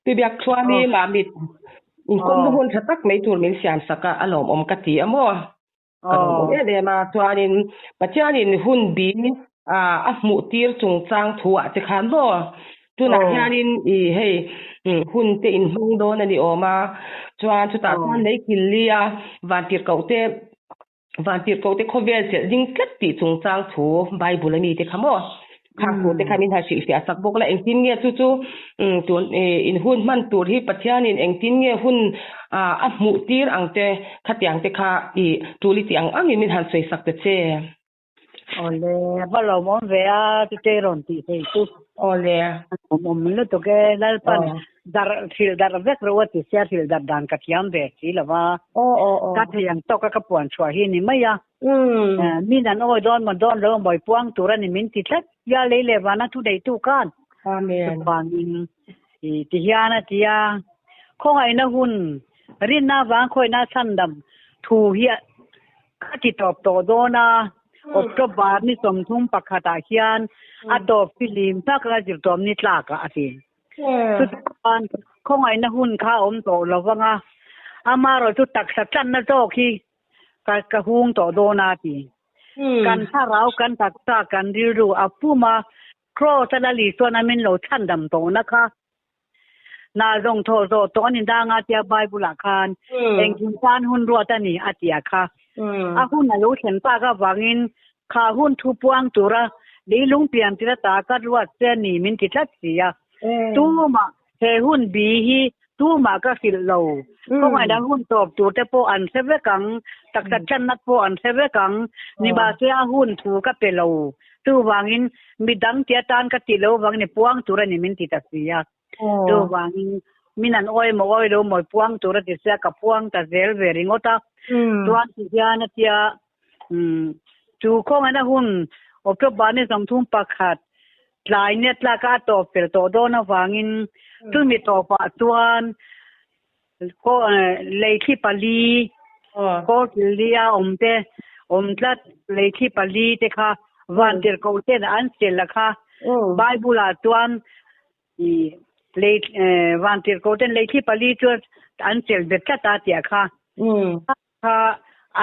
Pi Biakchhuani Mamit inkawmna hun tha tak mai tur min siam sak a, a lawmawm ka ti a maw? Ka lawmawm em em a, chuanin Pathianin hun bi a hmuh tir chungchang thu ah che khan maw? Tunah hianin i hei hun te inhmang dawn a ni awm a, chuan chutah chuan lei kil li a vantirhkoh te Vantirhkoh te khawvel chelh ding tlat tih chungchang thu Bible a mi te kha maw? Khang thu te kha min han hrilhfiah sak bawk la, engtin nge chu chu tun in hun hman tur hi Pathianin engtin nge hun a hmuh tir ang te khatiang te kha i tul i tih ang angin min han sawi sak ta che. Awle, a va lawmawm ve a, chutei rawn tih thei chu. Awle. A lawmawm lutuk e, Lalpan Dar thil dar vek ro a ti sia thil dar dan ka thiam ve si lo va. Ka thei ang tawk a ka puan chhuah hi ni mai a. Min an awi dawn maw dawn lo mawi puang tur a ni min ti tlat sia lei leh vana thu nei tu khan. Amen. Chuanin i ti hian a ti a, khawngaihna hun rinna vang khawihna chhandam thu hi ka ti tawp tawh dawn a, October ni 31 ah hian a tawp fihlim tak a zirtawm ni tlak ah a ti. Chutichuan khawngaihna hun kha a awm tawh lo vang a, amaherawh chu taksa tlanna zawk hi ka ka hung tawh dawn a ti. Kan thlarau, kan taksa, kan rilru a pum a, Kraws a la li chuan a min lo chhandam tawhna kha hna zawng thawh zawh tawh a ni dang a tia Bible ah khan engkim tan hun ruat a ni a tia kha. A hun a lo thlen tak avangin Kha hun thu puang tura leilung pian tir ata ka ruat che a ni min ti tlat si a. Tumah he hun bi hi tumah ka hrilh lo. Khawngaihna hun tawp tur te pawh an hre vek ang, taksa tlanna pawh an hre vek ang, nimahse a hun thu ka pe lo. Chuvangin midang ti atan ka ti lo vang ni puang tur a ni min ti ta si a. Chuvangin min an awi maw awi lo maw puang tur a ti sia ka puang ta zel ve ringawt a. Chuan ti hian a tia Chu khawngaihna hun October ni 31 tlai nia tlaka a tawp fel tawh dawn avangin chumi tawpah chuan leithli pali kawlkil lia awm te awm tlat leithli pali te kha vantirhkoh ten an sel a kha Bible ah chuan I lei vantirhkoh ten leithli pali chu an sel bet tlat a tih a kha. Kha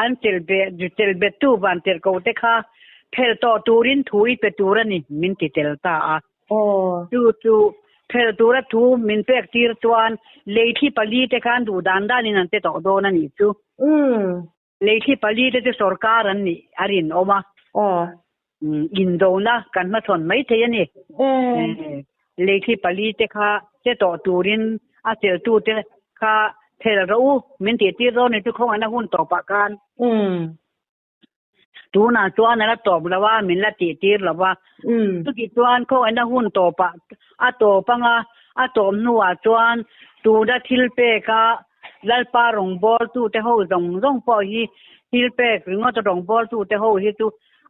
an chelh bettu vantirhkoh te kha phel tawh turin thu i pe tur a ni min ti tel ta a. Chu chu phel tura thu min pek tir chuan leithli pali te khan duh dan danin an che tawh dawn a nih chu. Leithli pali te chu sorkar an nih a rinawm a. Indona kan hmachhawn maithei a ni. Leithli pali te kha che tawh turin a cheltu te kha phel rawh u min tih tir dawn ni chu khawngaihna hun tawpah khan tunah chuan a la tawp lo a, min la tih tir lo va. Chuti chuan khawngaihna hun tawpah a tawp anga a tawp hnuah chuan tuna thil peka Lalpa rawngbawltu te ho zawng zawng pawh hi thil pek ringawt rawngbawltu te ho hi chu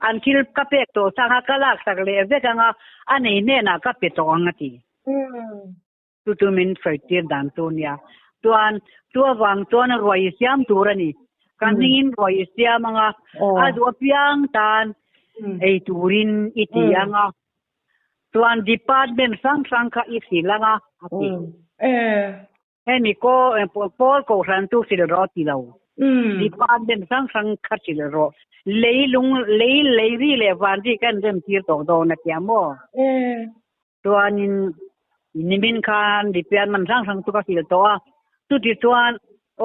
An thil ka pek tawh sang a, ka laksak leh vek ang a, a nei hnenah ka pe tawh ang a ti. Chu chu min sawi tir dan chu a nia. Chuan chu avang chuan ruai i siam tur a ni. Kan hmingin ruai i siam ang a, a duh apiang tan ei turin i ti ang a. Chuan department hrang hrang kha i hrilh ang a, a ti. Hemi ko Paul kohhran chu hrilh rawh ti lo. Department hrang hrang kha hrilh rawh. Lei lung lei lei ri leh van ri kan rem tir tawh dawn a tia maw? Chuanin nimin khan department hrang hrang chu ka hrilh tawh a. Chuti chuan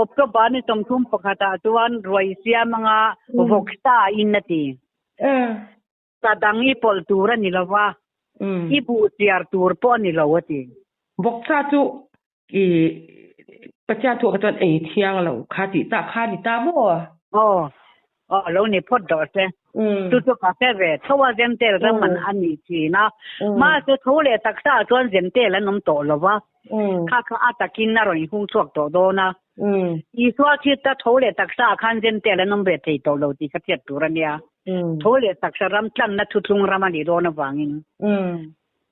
October ni 31 ah chuan ruai siam anga vawksa in a ti. Sa dang i pawlh tur a ni lo va, i buh chiar tur pawh a ni lo a ti. Vawksa chu i Pathian thuah kha chuan ei thiang lo kha tih ta kha ni ta maw? Aw, aw lo ni phawt dawh se. Chu chu ka hre ve tho a, Zentel ram an a ni thin a. Mahse tho leh taksa ah chuan Zentel an awm tawh lo va, kha kha a takin a rawn inhung chhuak tawh dawn a. Isua chhit a tho leh taksa ah khan Zentel an awm ve thei tawh lo tih kha hriat tur a nia. Tho leh taksa ram tlanna thuthlung ram a nih dawn avangin.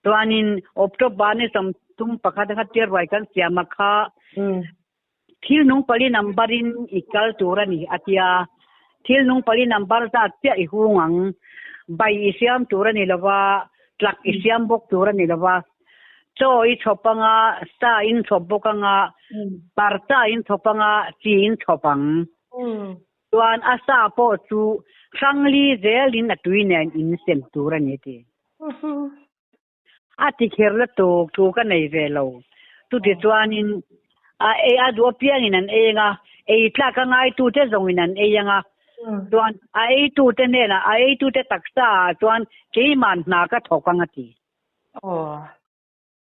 Chuanin October ni 31 kha tirruai kan siam a kha thil nung pali number in i kal tur a ni a tia. Thil nung pali number zat chiah i hung ang. Bai i siam tur a ni lova, tlak i siam bawk tur a ni lova. Chaw i chhawp anga, sa in chhawp bawk anga, parcha in chhawp anga, chi in chhawp ang. Chuan a sa pawh chu hrangli zelin a tui nen in sem tur a ni ti. A ti kher la tuk thu ka nei ve lo. Chuti chuanin a ei a duh apiangin an ei anga, ei tlak a ngaitute zawngin an ei anga. Chuan a eitute hnenah a eitute taksa ah chuan keiman hna ka thawk anga ti. Aw.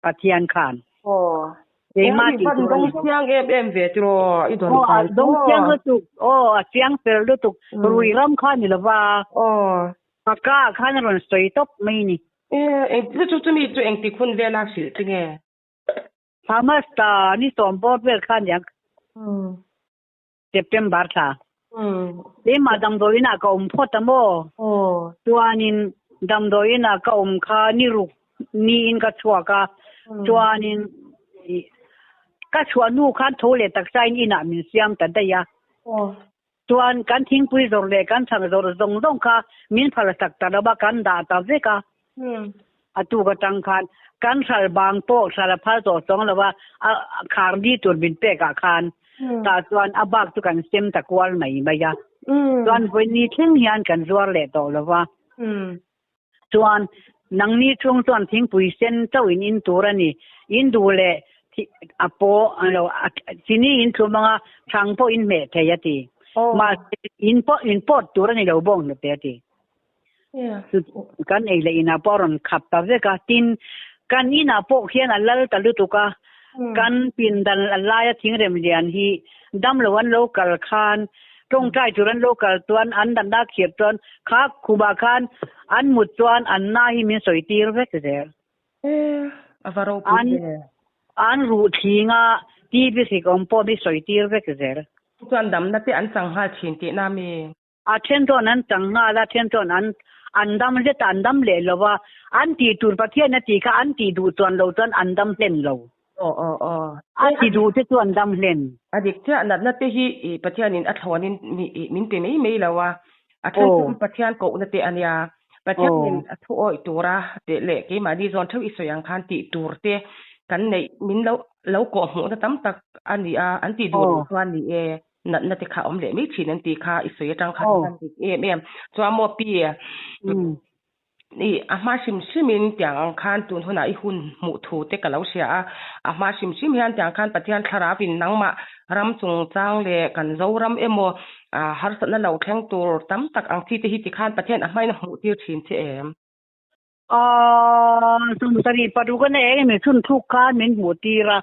Pathian khan. Aw. Keimah tih tur a ni. Dawng chiang em em ve tiraw i dawn Aw, a dawng chiang lutuk. Aw, a chiang fel lutuk. Rui ram kha ni lova. Aw. Ka ka ah khan a rawn sawi tawp mai ni. E, eng chu chu chumi chu engtik hun vela hrilh che nge? Hamas ta ni sawm bawr vel kha aniang. September thla. Keimah damdawiin ah ka awm phawt a maw? Chuanin damdawiin ah ka awm kha ni ruk niin ka chhuak a, chuanin ka chhuah hnu khan tho leh taksain inah min siam ta daih a. Chuan kan thingpui zawrh leh kan chhang zawrh zawng zawng kha min phal sak ta lo a, kan dah ta vek a. A tuk atang khan kan hral bang pawh hral a phal tawh chuang lo a, a khar ni tur min pek ah khan tah chuan a bak chu kan sem ta kual mai mai a. Chuan vawi thleng hian kan zuar leh tawh lo va. Chuan nangni chhung chuan thingpui sen chauh in in tur a ni. In duh leh a pawh lo chini in thlum anga chhang pawh in hmeh thei a ti. Mahse in pawh in pawt tur a ni lo bawk hnute a ti. Kan ei leh inah pawh a rawn khap ta vek a. Tin, kan inah pawh khian a lal ta lutuk a. Kan pindan a laia thingrem lian hi damlo an lo kal khan tawngtai tur an lo kal chuan an natna khirh chuan kha khumah khan an mut chuan an na hi min sawi tir vek zel. A va ropui ve. An ruh thlinga TV hrik awm pawh mi sawi tir vek zel. Chuan damna te an chang nghal thin tihna mi? A then chuan an chang nghal a, then chuan an an dam zet a, an dam leh lo a. An tih tur Pathian a tih kha an tih duh chuan lo chuan an dam hlen lo. Aw aw aw. A ti duh te chu an dam hlen. A dik chiah, natna te hi i Pathianin a thlawnin mi i min pe mai mai lo a. A then chu Pathian kohna te a nia. Pathianin a thu awih tura tih leh keimahni zawn theuh i sawi ang khan tih tur te kan neih min lo lo kawh hmuhna tam tak a ni a, an tih duh loh chuan ni e. Natna te kha awm leh mai thin an tih kha i sawi atang khan a dik em em. Chuan maw pi i a hma hrim hrim in tiang ang khan tun hunah i hun hmuh thu te ka lo hria a, a hma hrim hrim hian tiang khan Pathian thlarau in nangmah ram chungchang leh kan Zoram emaw harsatna lo thleng tur tam tak ang chi te hi tikhan Pathian a hmain a hmuh tir thin che em? Aaa, sawmsarih paruk a nei eng emaw chhun thluk khan min hmuh tir a.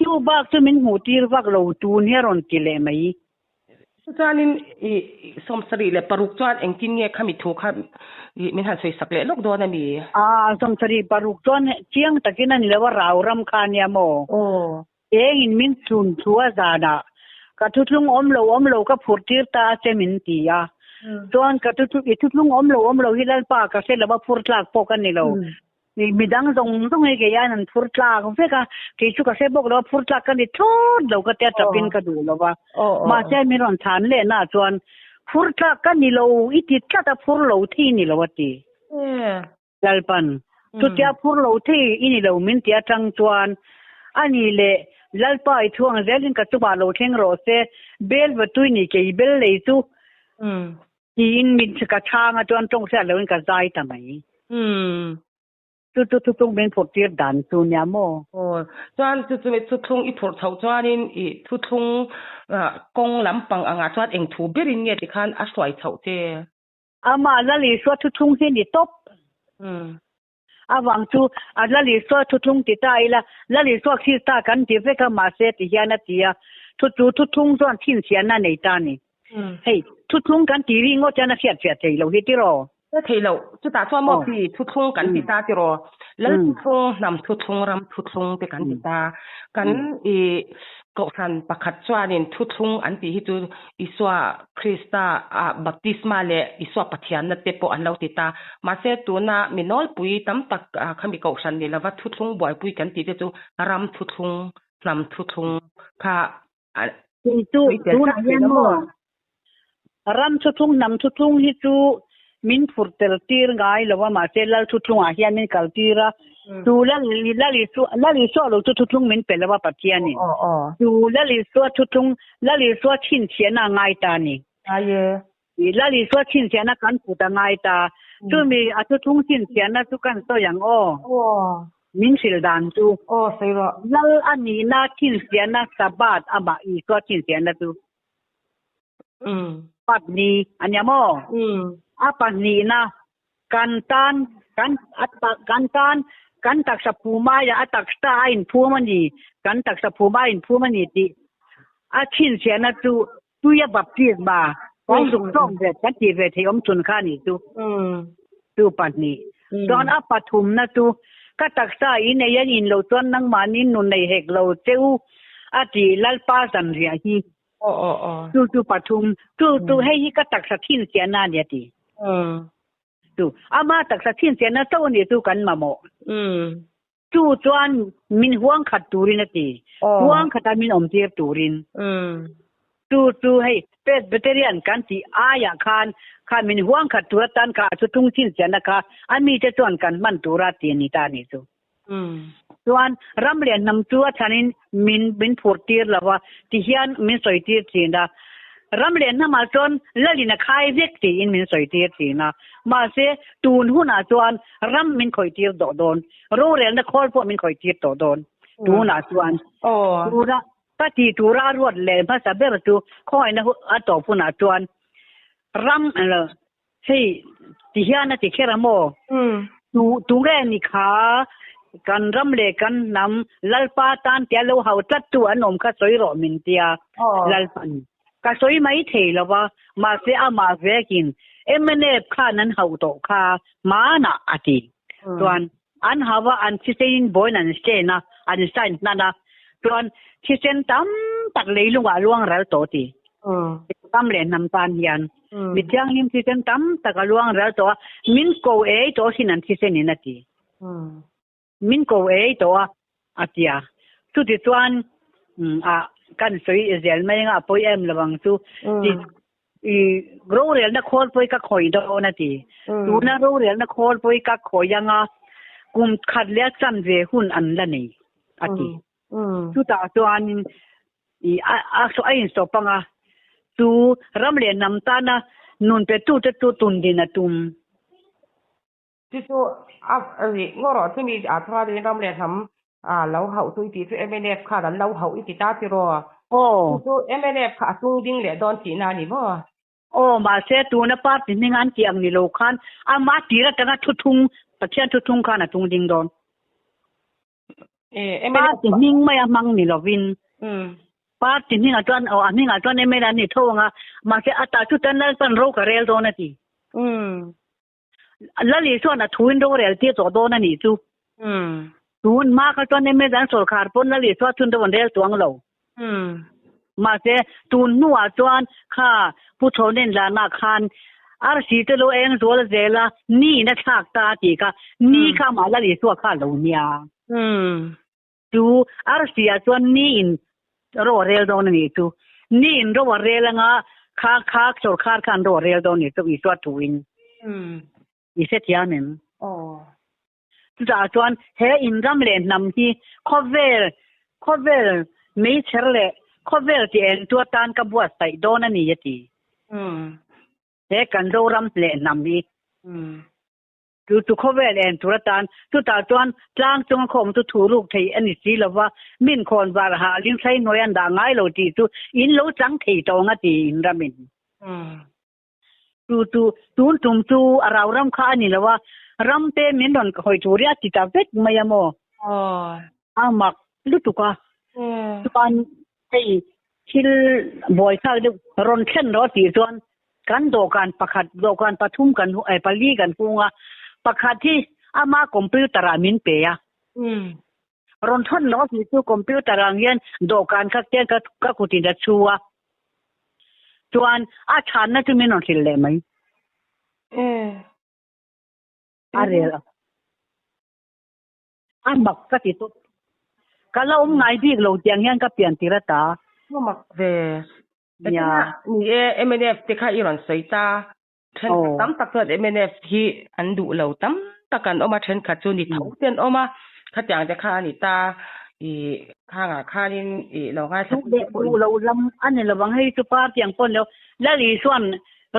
Chu bak chu min hmuh tir vak lo tun hi a rawn ti leh mai. Chuanin i sawmsarih leh paruk chuan engtin nge khami thu kha min han sawi sak leh lawk dawn a ni? Aaa, sawmsarih paruk chuan chiang takin a ni lo a, rau ram kha a nia maw? Aw. Engin min chhun thu a zanah ka thuthlung awm lo awm lo ka phurh tir ta a che min ti a. Chuan ka thuthlung i thuthlung awm lo awm lo hi Lalpa ka hre lo a phur tlak pawh ka ni lo. Midang zawng zawng hi kei aiin an phur tlak vek a, kei chu ka hre bawk lo a phur tlak ka ni thlawt lo ka tia tapin ka duh lo va. Mahse min rawn chhan leh na chuan phur tlak ka ni lo i ti tlat a phur lo thei ni lo a ti. Lalpan, Chutia phur lo thei i ni lo min ti atang chuan, a ni leh Lalpa i thuang zelin ka chungah lo thleng rawh se, bel va tui ni kei bel lei chu tiin min ka chhang a chuan tawng hriat loin ka zai ta mai. Chu chu thuthlung min phurh tir dan chu nia maw? Aw, chuan chu chu thuthlung i phurh chhoh chuanin i thuthlung kawng lampang angah chuan eng thu berin nge tikhan a hruai chhoh che? Amah Lal Isua thuthlung hi ni tawp. Avang chu a Lal Isua thuthlung ti ta ila, Lal Isua Krista kan ti vek a, mahse ti hian a ti a, thu chu thuthlung chuan chhinchhiahna a nei ta a ni. Hei, thuthlung kan ti ri ngawt hian a hriatfiah thei lo hi tiraw? A thei lo. Chutah chuan maw pi thuthlung kan ti ta tiraw? Lal thuthlung, hnam thuthlung, ram thuthlung te kan ti ta. Kan i kohhran pakhat chuanin thuthlung an tih hi chu Isua Krista ah baptisma leh Isua Pathianna te pawh an lo ti ta. Mahse tuna mi nawlpui tam tak khami kohhran ni lova thuthlung buaipui kan tih te chu ram thuthlung, hnam thuthlung kha a Kei chu sawi tel tunah tlat hian thin a maw maw? ram thuthlung, hnam thuthlung hi chu min phur tel tir ngai lo a, mahse Lal thuthlungah hian min kal tir a. Chu Lal Lal Isua Lal Isua lo chu thuthlung min pe lo a Pathianin. Chu Lal Isua thuthlung Lal Isua chhinchhiahna a ngai ta a ni. Ngai e. Lal Isua chhinchhiahna kan put a ngai ta. Chumi a thuthlung chhinchhiahna chu kan sawi ang aw. Min hrilh dan chu. Aw sawi rawh. Lal a nihna chhinchhiahna Sabbath amah Isua chhinchhiahna chu. Patni a nia maw? A pahnihna kan tan kan kan tan kan taksa phum aia a taksa a inphum a ni, kan taksa phum a inphum a ni tih a chhinchhiahna chu tuia baptisma kan zuk tawk ve kan tih ve theih awm chhun kha a nih chu. Chu pahnih. Chuan a pathumna chu ka taksa in ei an in loh chuan nangmahni nun nei hek lo che u a ti Lalpa zanriah hi. Aw aw aw. Chu chu pathum, chu chu hei hi ka taksa chhinchhiahna a ni a ti. Chu ama taksa chhinchhiahna chauh a nih chu kan mamawh. Chu chuan min huang khat turin a ti. Huang khata min awm tir turin. Chu chu hei Presbyterian kan tih aiah khan kha min huang khat tur atan kha a thuthung chhinchhiahna kha a mite chuan kan hman tura ti a ni ta a nih chu. Chuan ram leh hnam chu a chhanin min min phur tir lo a, ti hian min sawi tir thin a. Ram leh hnamah chuan lalin a khai vek tiin min sawi tir thin a. Mahse, tun hunah chuan ram min khawih tir tawh dawn, rorelna khawl pawh min khawih tir tawh dawn. Tunah chuan tura ka tih tura a ruat leh hmasa ber chu khawngaihna a tawp hunah chuan ram Hei, ti hian a ti kher a maw? Tu, tu nge ni kha kan ram leh kan hnam Lalpa tan tia lo hau tlat tu an awm kha sawi rawh min tia Lalpan. Ka sawi mai thei lo va, mahse amah vekin mnf khan an hauh tawh kha hmanah a ti. Chuan an hau a, an thisen bawiin an stand a, an sign hnan a, chuan thisen tam tak leilungah a luang ral tawh ti. Ram leh hnam tan hian mi thianghlim thisen tam tak a luang ral tawh a, min ko ei tawh sin an thisen in a ti. Min ko ei tawh a, a ti a. Chuti chuan a kan sawi zel mai anga a pawi em lo ang chu. I rorelna khawl pawi ka khawi dawn a ti. Tuna rorelna khawl pawi ka khawi anga kum khat leh a chanve hun an la nei a ti. Chutah chuanin i a a a insawp anga chu ram leh hnam tana nun petute chu tundin a tum. Chu chu a rih ngawt rawh chumi ah chuanin ram leh hnam ah lo hauh chu i tih chu mnf khan an lo hauh i ti ta tiraw? Aw. Chu chu mnf kha a tung ding leh dawn tihna a ni maw? Aw, mahse tuna party hming an tih ang ni lo khan ama tir atanga thuthung Pathian thuthung khan a tung ding dawn. Party hming mai a hmang ni lovin party hmingah chuan aw a hmingah chuan mla an ni tho ang a mahse a tah chu tan Lalpan ro ka rel dawn a ti. Lali chuan a thuin ro rel tir tawh dawn a nih chu. Tun hma kha chuan mla an sawrkhar pawn Lali chuan chhun ro an rel tuang lo. Mahse, tun hnuah chuan kha Pu Chhawnin Lana khan arsi te lo eng zual zel a, ni in a thlak ta a tih kha, ni kha amah Lal Isua kha a lo nia. Chu arsi ah chuan ni in ro a rel dawn a nih chu. Ni in ro a rel anga kha kha sawrkhar khan ro a rel dawn a nih chu Isua thuin. I hrethiam em? Chutah chuan he inram leh hnam hi khawvel khawvel meichher leh khawvel ti engtu atan ka buatsaih dawn a ni a ti. He kan Zoram leh hnam hi chu chu khawvel en tur atan chutah chuan tlang chunga khawm chu thu ruk thei a ni si lo va, min khawn var hah lingthlai hnuai an dah ngai lo tih chu in lo chang thei tawng a ti inramin. Chu chu tun tum chu a rau ram kha a ni lo a, ram te min rawn hawi tur hi a ti ta vek mai a maw? A mak lutuk a. Chuan hei thil buaithlak deuh rawn thlen rawh a tih chuan kan dawhkan pakhat dawhkan pathum kan pali kan hung a, pakhat hi ama computer ah min pe a. Rawn thawn loh a tih chu computer ang hian dawhkan kha te ka kutin a chhu a, chuan a chhanna chu min rawn hrilh leh mai. A rel a, a mak ka ti tawp. Ka la awm ngai bik lo tiang hian ka pian tir ata. A mak ve. Nia. Ni e, mnf te kha i rawn sawi ta. Thenkhat tam tak chuan mnf hi an duh lo tam tak an awm a, thenkhat chu ni tho te an awm a, khatiang te kha a ni ta i khangah khanin i lo ngaithla Duh leh duh lo lam a ni lovang hei chu party ang pawh ni lo, Lal Isua'n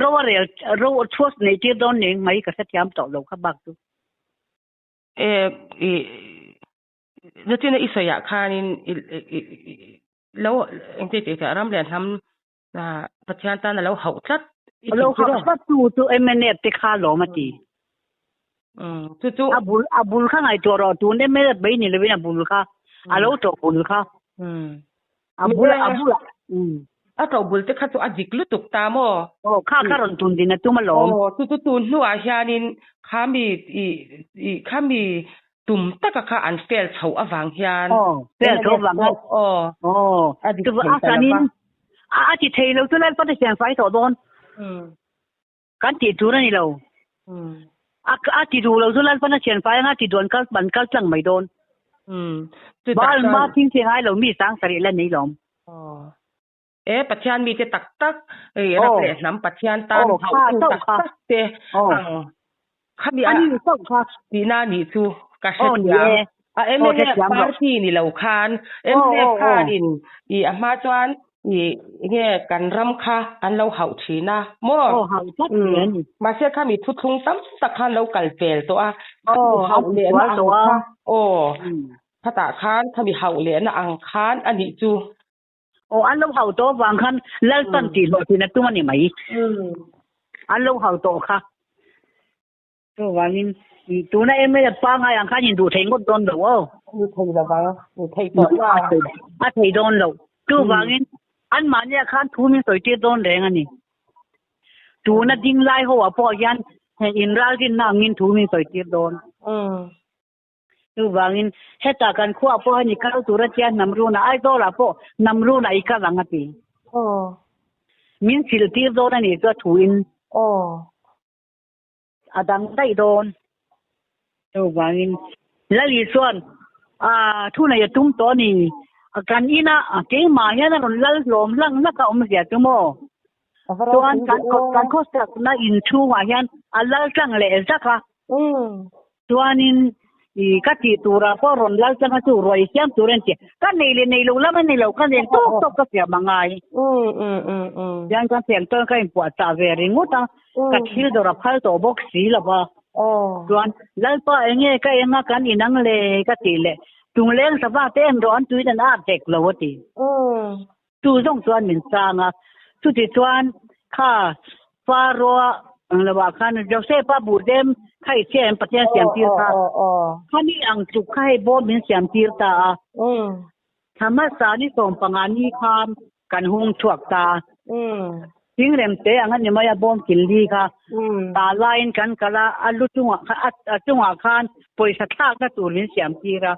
ro a rel ro chhuat neih tir dawn ning mai ka hrethiam tawh lo kha bak chu. E i Natina i sawiah khanin i lo engti tih theih ram leh hnam Pathian tan a lo hauh tlat i ti chu rawh. Tlat tu chu mnf te kha lawm a ti. Chu chu. A bul a bul kha ngaihtuah rawh tun mnf mai ni lovin a bul kha a lo to bul kha. A bul a bul a to bul te kha chu a dik lutuk ta maw? Aw kha kha rawn tun din a tum alawm. Aw chu chu tun hnuah hianin khami i i khami Tum taka kha an fail chhoh avang hian. Aw, fail chhoh avang hian. Aw, aw, a dik thei ta lo va. A ti thei lo chu Lalpa te siam fai tawh dawn. Kan tih tur a ni lo. A ti duh lo chu Lalpa na siam fai anga ti duh an kal an kal tlang mai dawn. Baal ma thing thing ai lo mi sang sarih la nei lawm. Aw. E Pathian mite tak tak, ram leh hnam Pathian tan hauhtu tak tak te ang khami a tihna nih chu ka hrethiam. A mnf party ni lo khan mnf khanin i a hma chuan i nge kan ram kha an lo hauh thin a maw? Mahse khami thuthlung tam tak khan lo kal pel tawh a, hauh lehna ang kha aw khatah khan khami hauh lehna ang khan a nih chu. Aw, an lo hau tawh avang khan Lalpan tih hlawhtlin a tum a ni mai. An lo hau tawh kha. Chuvangin tuna MLA pangngai ang khan induh thei ngawt dawn lo aw. Ni thei lo vang, ni thei tawh la. A thei dawn lo. Chuvangin anmahnia khan thu min sawi tir dawn reng a ni. Tuna ding lai ho ah pawh hian inralrinna angin thu min sawi tir dawn. Chuvangin, hetah kan khuaah pawh hei kal tur a tia hnam runah, Aizawlah pawh hnam runah i kal ang a ti. Min chilh tir dawn a nih chu a thuin a dang daih dawn. Chuvangin, Lali chuan thu nei a tum tawh a ni. Kan inah keimah hian a rawn lal hlawm hlang hlak a awmzia chu maw? Chuan kan khawsakna inchhungah hian a lal tlang leh zak a. Chuanin i ka tih turah pawh rawn lal changa chu ruai siam tur a ni tih ka nei leh nei lo lam a ni lo ka nen tawk tawk ka siam a ngai. Tihian ka siam chuan ka inpuahchah ve ringawt a, ka thil dawr a phal tawh bawk si lo va. Chuan Lalpa enge ka eng a kan inang le ka tih leh tungleng sava te en rawh an tuin an at hek lo a ti. Chu zawng chuan min chang a, chuti chuan kha Pharaoh ang lovah khan Joseph-a buhdem kha i chhiah em Pathian siam tir kha, khami ang tluk kha hei bawm min siam tir ta a. Thla hmasa ni 15 ni khan kan hung chhuak ta a. Thingrem te ang a ni mai a bawm kil li kha ta laiin kan kal a, a lu chungah a chungah khan pawisa thlakna tur min siam tir a.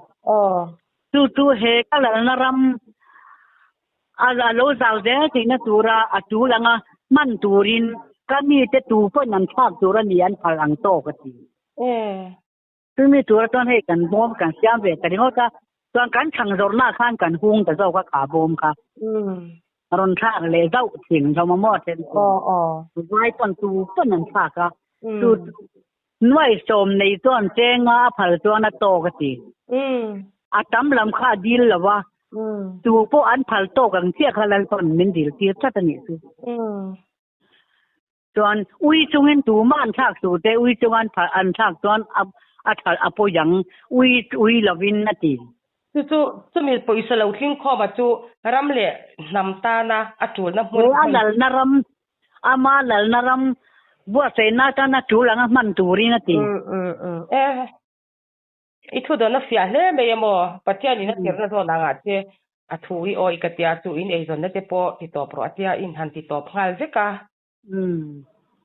Chu chu he ka lalna ram a lo zau zel theihna tura a tul anga hman turin ka mite tu pawhin an thlak tur a ni an phal ang tawk a ti. Chumi tura chuan hei kan bawm kan siam ve ta ringawt a, chuan kan chhang zawrhnaah khan kan hung ta zawk a kha bawm kha. Rawn thlak leh zauh thin hlawm a maw then chu. Vai pawn tu pawn an thlak a. Chu chu Nuai sawm nei chuan chenga a phal chuan a tawk a ti. A tam lam kha a dil lo va, tu pawh an phal tawk ang chiah kha Lalpawn min dil tir tlat a nih chu. Chuan ui chungin tumah an thlak suh te, ui chunga an phal an thlak chuan a tha a pawi ang, ui ui lovin a ti. Chu chu chumi pawisa lo tling khawma chu ram leh hnam tana a tulna hmun. He a lalna ram Ama lalna ram buatsaihna atana tul anga hman turin a ti. E, i thu dawn a fiah hle mai emaw? Pathianin a tirhna zawn angah che a thu i awi ka tia chu in eizawnna te pawh ti tawp rawh a tia in han ti tawp nghal vek a.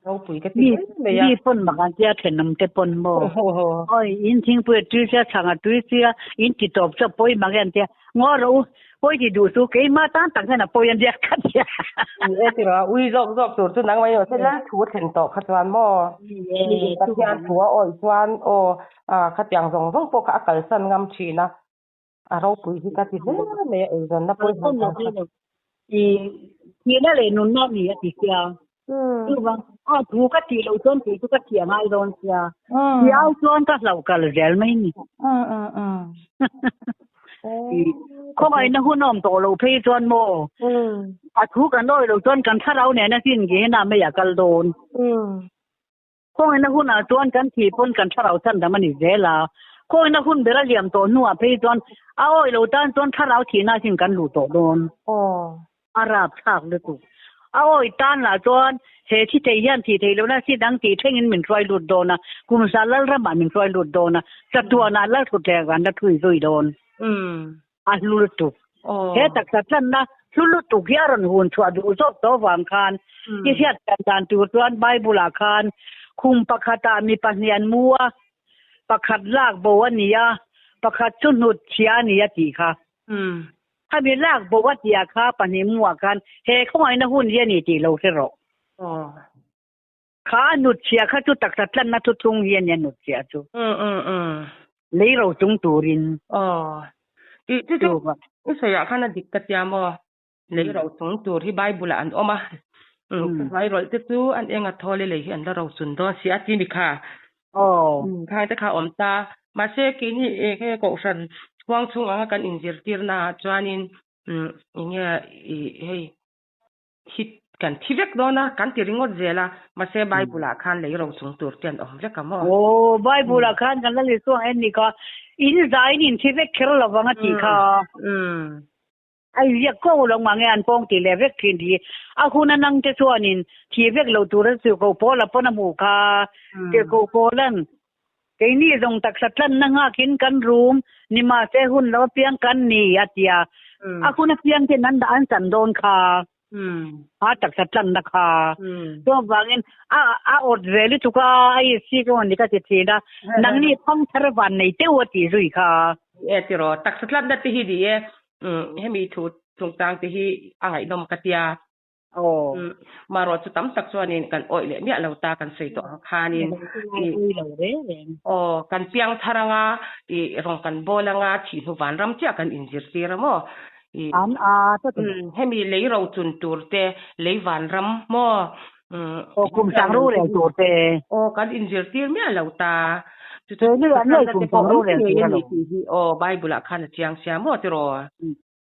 Ropui ka ti hle mai a. Mi pawn mak an tia thenawm te pawn maw? Awi in thingpui a tui sia chhang a tui sia in ti tawp chu a pawi mak e an tia. Ngaw rawh u, pawi ti duh chu keimah tan tak hian a pawi an ria khat sia. Ni e tiraw, ui zawk zawk tur chu nangmah in awm lal thu a thlen tawh kha chuan maw? Mi Pathian thu a awih chuan aw khatiang zawng zawng pawh kha a kalsan ngam thin a, a ropui hi ka ti hle mai a, eizawnna pawi han kal kha. I thihna leh nunna a ni a ti sia. Chuvang a thu ka tih loh chuan kei chu ka thih a ngai dawn sia. Thih ai chuan ka hlauh kal zel mai ni. Khawngaihna hun a awm tawh loh phei chuan maw a thu kan awi loh chuan kan thlarau nena sin nge hena mai a kal dawn. Khawngaihna hunah chuan kan thih pawn kan thlarau chhandam a ni zel a. Khawngaihna hun ber a liam tawh hnuah phei chuan a awi lo tan chuan thlarau thihna sin kan luh tawh dawn. A rap thlak lutuk. A awi tan lah chuan he thi thei hian thih theih lohna si dang tih thlengin min hruai lut dawn a, kum za lalramah min hruai lut dawn a, chatuanah lalthutthleng an la thui zui dawn. A hlu lutuk. He taksa tlanna hlu lutuk hi a rawn hun chhuah duh zawk tawh vang khan i hriat chian dan tur chuan Bible-ah khan khum pakhatah mi pahnih an mu a, pakhat lak bo a ni a, pakhat chu hnut chhia a ni a tih kha. Khami lak bo a tihah kha pahnih muah khan he khawngaihna hun hi a ni tih lo hre rawh. Kha a nut chhia kha chu taksa tlanna thu tlung hi a nia nut chhia chu. Lei ro chung turin. Aw. I chu chu i sawiah khan a dik ka tia maw? Lei ro chung tur hi Bible ah an awm a. Vai rawlh te chu an eng a thawl i lei hi an la ro chun dawn si a ti mi kha. Aw. Khang te kha a awm ta. Mahse keini he kohhran huang chhung anga kan inzirtirna ah chuanin enge i hei Thi kan thi vek dawn a, kan ti ringawt zel a, mahse Bible ah khan lei ro chung tur te an awm vek a maw? Aw, Bible ah khan kan la leh chuang en ni kha, in zaiin in thi vek kher lo vang a tih kha. A inziak ko lo mah nge an pawng tih leh vek thin hi. A hun a nang te chuanin thi vek lo tur a tirhkoh pawl a pawn a hmuh kha. Tirhkoh pawlan keini zawng taksa tlanna nghakin kan rum ni mahse hun lo apiang kan ni a ti a. A hun apiang ten an dah an chan dawn kha. A taksa tlanna kha. Chuvangin a a awt ve lutuk a, a isi ka ni ka ti thin a. Nangni thangthar van nei teuh a tih zui kha. E tiraw, taksa tlanna te hi ni e. Hemi thu chungchang te hi a ngaihnawm ka tia. Aw. Marawh chu tam tak chuanin kan awih leh miah lo ta kan sawi tawh ang khanin i aw kan piang thar anga i rawng kan bawl anga thih hnu vanram chiah kan inzirtir a maw i An a ta ti. Hemi lei ro chun tur te lei vanram maw Aw kum sang rorel tur te. Aw kan inzirtir miah lo ta. Chu chu He ni an ngei kum te pawh sang awm rorel ngei tur a ni alawm. tih hi aw Bible ah khan a chiang sia maw tiraw.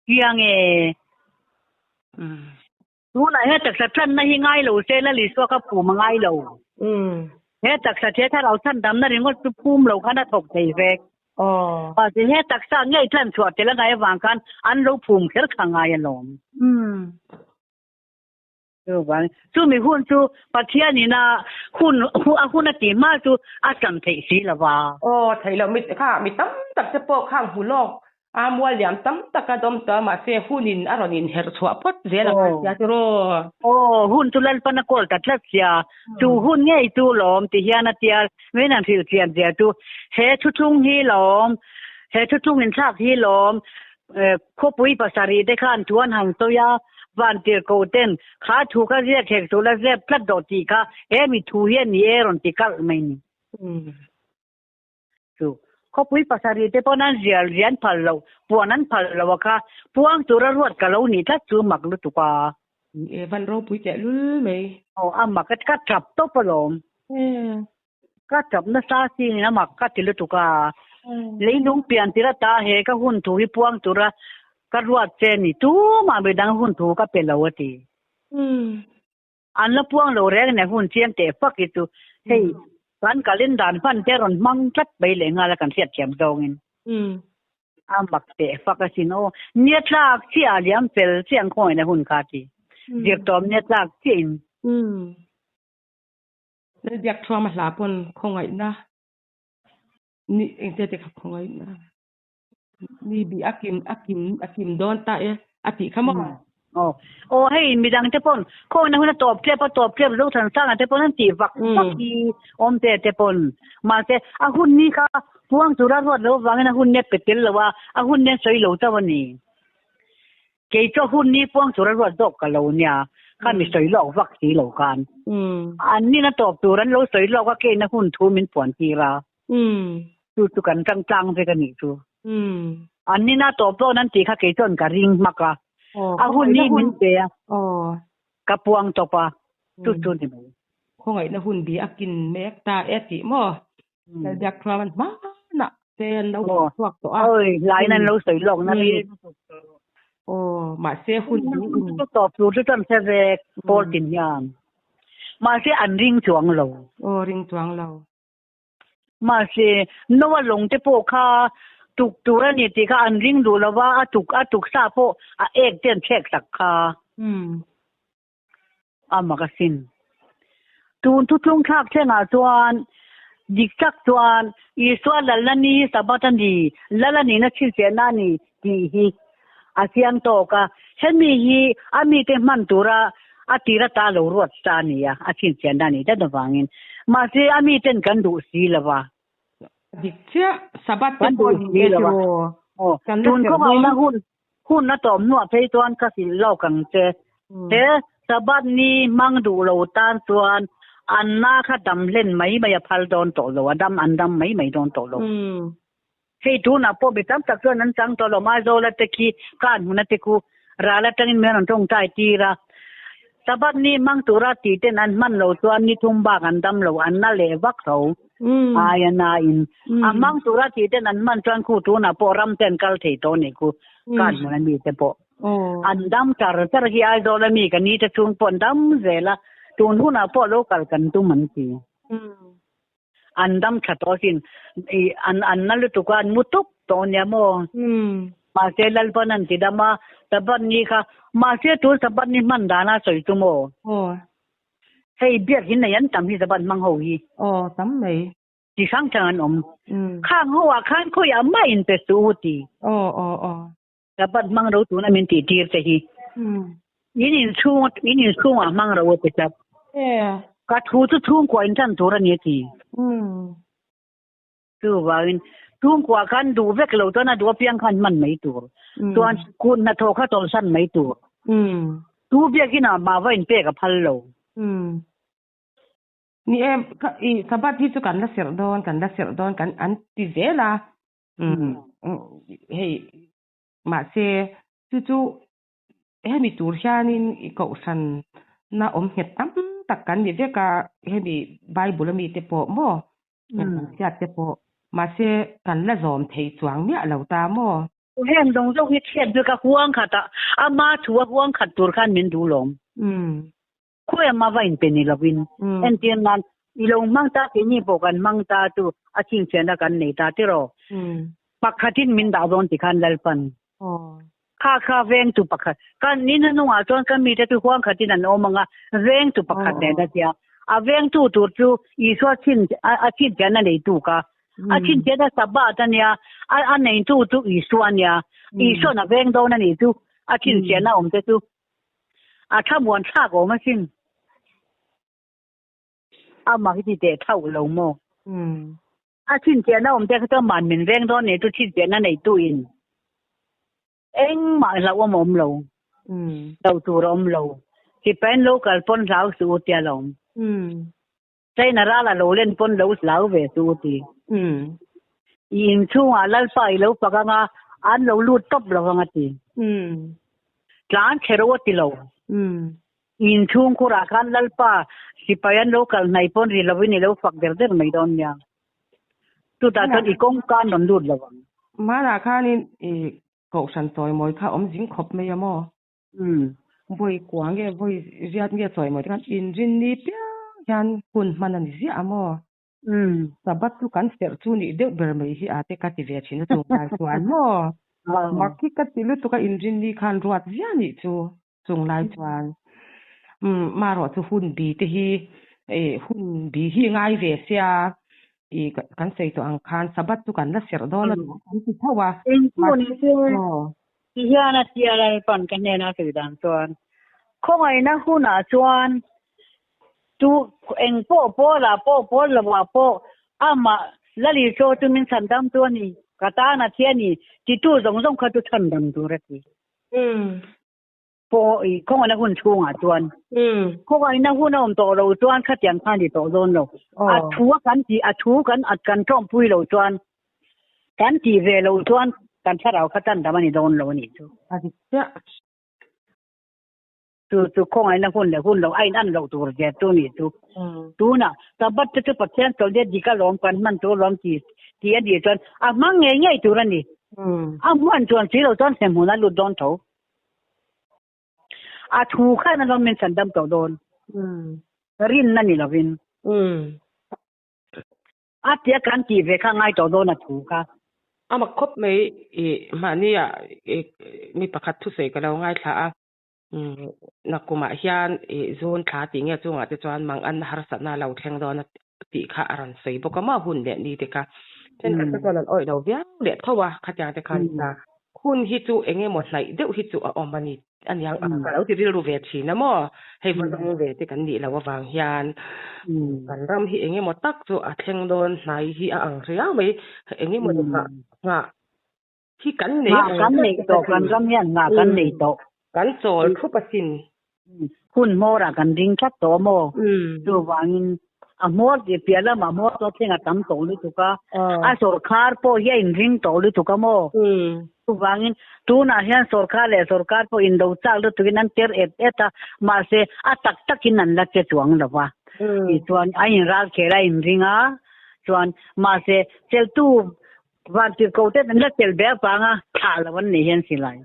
Chiang e. Tunah he taksa tlanna hi ngai lo se Lal Isua kha phum a ngai lo. He taksa the thlarau chhandamna ringawt chu phum lo khan a thawk thei vek. Mahse he taksa ngei tlan chhuah tel a ngai avang khan an lo phum kher kha ngai alawm. Chuvang chumi hun chu Pathian ina hun a hun a tih hma chu a tlan theih si lo va. Aw theih loh mi kha mi tam tak te pawh khang hmu lawk a mual liam tam tak a dawm tawh a mahse hun in a rawn in herh chhuah phawt zel ang a tia tiraw. Aw hun chu Lalpan a kawl ta tlat sia chu hun ngei chu lawm ti hian a tia min han hrilh chian zia chu he thuthlung hi lawm he thuthlung inthlak hi lawm Khawpui pasarih te khan thu an han sawi a, Vantirhkoh ten kha thu kha ziak hek tur la zep tlat dawh tih kha he mi thu hi a ni e rawn ti kalh mai ni. Chu khawpui pasarih te pawn an zial rian phal loh, puan an phal loh a kha puang tura ruat ka lo nih tlat chu mak lutuk a. E van ropui teh lul mai. Aw a mak a ka tap tawp alawm. Ka tap nasa sin a mak ka ti lutuk a, leilung pian tir ata he ka hun thu hi puang tura ka ruat che ni tumah midang hun thu ka pe lo a ti. An la puang lo reng nen hun chiang teh fak hi chu hei kan calendar hman te rawn hmang tlat mai leh nghal a kan hriatthiam zawngin. A mak teh fak asin aw. Nia tlak chiah a liam fel chiah ang khawngaihna hun kha a ti. Zirtawm nia tlak chiahin. Lalbiak thuam a hla pawn khawngaihna ni engte te kha khawngaihna ni bi a kim a kim a kim dawn ta e a tih kha maw? Aw aw hei midang te pawn khawngaihna hun a tawp tlep a tawp tlep Zothansanga te pawn an tih vak vak hi awm te te pawn mahse a hun ni kha puang tura ruat lo avangin a hun ni a pe tel lo a a hun ni an sawi lo chauh a ni. Kei chu hun ni puang tura ruat zawk ka lo nia, kha mi sawi lawk vak si lo khan. An nina tawp tur an lo sawi lawk a keina hun thu min puan tir a. Chu chu kan tang tlang vek a nih chu. An nina tawp dawn an tih kha kei chuan ka ring hmak a. A hun ni min pe a. Ka puang tawp a. Chu chu ni mai. Khawngaihna hun bi a kin mek ta e tih maw? Lalbiak Thuaman hmanah te an lo hmuh chhuak tawh a. Oi, lain an lo sawi lawk na ri. Aw, mahse hun bi in. Chu tawp tur chu chuan hre vek pawl tin hian. Mahse an ring chuang lo. Aw, ring chuang lo. Mahse Noa lawng te pawh kha tuk tur a ni tih kha an ring duh lo va, a tuk a tuk sa pawh a ek te an thlek sak kha. A mak asin. Tun thutlung thlak thlengah chuan dik tak chuan Isua lalna ni hi Sabbath a ni, lal a nihna chhinchhiahna a ni tih hi a chiang tawk a. Hemi hi a mite hman tura a tir ata lo ruat ta a ni a, a chhinchhiahna a nih dat avangin. Mahse a miten kan duh si lo va. Dik chiah, Sabbath te Kan pawh duh ni si e lo va. tiraw? Aw, Kan la tun serh khawngaihna dawn. hun Hun a tawm hnuah phei chuan ka hrilh lawk ang che. He Sabbath ni hmang duh lo tan chuan an na kha dam hlen mai mai a phal dawn tawh lo, a dam an dam mai mai dawn tawh lo. Hei tunah pawh mi tam tak chuan an chang tawh lo, Maizawla te khi kan hmun a te khu ral atangin mi an rawn tawngtai tir a. Sabbath ni hmang tura tih ten an hman lo chuan ni thum bak an dam lo, an na leh vak tho. Ai a na in a hmang tura tih ten an hman chuan khu tunah pawh ram te an kal thei tawh ni khu kan hmun a mi te pawh an dam char char hi Aizawl a mi ka ni te chhung pawh an dam zel a tun hunah pawh lo kal kan tum an ti an dam tha tawh asin i an an na lutuk a an mu tawp tawh nia maw mahse Lalpan an ti dam a Sabbath ni kha mahse tun Sabbath ni hman dana sawi chu maw Hei biak hi nei an tam hi Sabbath hmang ho hi. Aw tam mai. Chi hrang hrang an awm. Khang ho ah khan khawiah mah in pe suh u ti. Aw aw aw. Sabbath hmang ro tuna min tih tir che hi. In inchhung in inchhung ah hmang ro a ti tlat. Ka thu chu chhungkua in tan tur a ni a ti. Chuvangin chhungkua khan duh vek lo chuan a duh apiang khan hman mai tur. Chuan kut hnathawh kha tawlhsan mai tur. Tu biakin ah mah va inpek a phal lo. Ni e, i Sabbath hi chu kan la serh dawn, kan la serh dawn kan an ti zel a. Hei mahse chu chu hemi tur hianin i kohhran na awm nghet tam tak kan ni vek a, hemi Bible ami te pawh maw Hriat te pawh mahse kan la zawm thei chuang miah lo ta maw? Heng zawng zawng hi chhiat bik a huang khat a, ama thu a huang khat tur khan min duh lawm. Khawi ama va inpe ni lovin. Entir nan i lo hmang ta keini pawh kan hmang ta chu a chhinchhiahna kan nei ta tiraw. Pakhatin min dah dawn ti khan Lalpan. Kha kha vengtu pakhat kan ni hnungah chuan ka mite chu huang khatin an awm ang a, vengtu pakhat nen a tia. A vengtu tur chu Isua chhin a chhinchhiahna neitu kha. A chhinchhiahna Sabbath a nia, a neitu chu Isua a nia. Isua'n a veng dawn a nih chu, a chhinchhiahna awm te chu. A thlamuan thlak awm asin. Amah hi ti teh thauh lo maw? A chhinchhiahna awm te kha chuan man min veng dawn nei chu chhinchhiahna neitu in engmah hlauh awm a awm lo, hlauh tur a awm lo. Sipai an lo kal pawn hlau suh u tia lo. China ral a lo len pawn lo hlau ve suh u ti. I inchhungah Lalpa i lo fak anga an lo lut tawp lo ang a ti. Tlan chhe ro a ti lo. Inchhung khurah khan Lalpa sipai an lo kal hnaih pawn ri lovin i lo fak der der mai dawn nia. Chutah chuan i kawngka an rawn lut lo ang. Hmanah khanin i kohhran chawimawi kha awm zing khawp mai a maw? Vawi kua nge vawi riat nge chawimawi te khan inrinni piang hian hun hman a ni ziah a maw? Sabbath chu kan serh chu nih deuh ber mai hi a te ka ti ve thin a chung lai chuan maw? Mak hi ka ti lutuk a inrinni khan ruat ziah nih chu. Chung lai chuan marawh chu hun bi te hi hun bi hi ngai ve sia i kan sawi tawh ang khan Sabbath chu kan la serh dawn a kan ti tho a. Engpawh ni se ti hian a tia Lalpan ka hnena sawi dan chuan khawngaihna hunah chuan chu engpawh pawlah pawh pawl lovah pawh amah Lalisua chu min chhandam chu a ni ka tan a thi a ni titu zawng zawng kha chu chhandam tur a ti. Pawh i khawngaihna hun chhungah chuan khawngaihna hun a awm tawh lo chuan khatiang khan i tawh dawn lo. A thu a kan tih a thu kan a kan tawngpui lo chuan kan tih ve lo chuan kan thlarau kha tan dam a ni dawn lo a nih chu. A dik chiah. Chu chu khawngaihna hun leh hun lo a in an loh tur zia chu ni chu. Tunah Sabbath te chu Pathian chawlh leh dik alawm kan hman tur alawm ti ti a nih chuan a hmang ngei ngei tur a ni. A hman chuan si lo chuan hremhmun a lut dawn tho. A thu khan alawm min chhan dam tawh dawn. Rinna ni lovin. A tia kan tih ve kha ngai tawh dawn a thu kha. A mak khawp mai i mahnia i mi pakhat thusawi ka lo ngaithla a. Nakumah hian i zun thla tih nge chungah te chuan mang an harsatna a lo thleng dawn a tih kha a rawn sawi bawk a maw hun leh ni te kha. Thenkhat te chuan an awih lo viau leh tho a khatiang te khan ta hun hi chu eng emaw hnaih deuh hi chu a awm a ni aniang a ka lo ti rilru ve thin a maw hei va dang ve te kan nih loh avang hian kan ram hi eng emaw tak chu a thleng dawn hnai hi a ang riau mai eng emaw ni nghah nghah Hi kan nei Nghah kan nei tawh, kan ram hian nghah kan nei tawh. Kan chawl thup asin. Hun hmawrah kan ding tlat tawh maw? Chuvangin a hmawr tih piah lamah hmawr chu a thleng a tam tawh lutuk a, a sawrkhar pawh hi a inring tawh lutuk a maw? Chuvangin tunah hian sawrkhar leh sawrkar pawh indo chak lutukin an ter et et a, mahse a tak takin an la che chuang lo va. Tichuan a inralkhel a inring a, chuan mahse cheltu Vantirhko te an la tel ve avanga thlah lo an nih hian silai.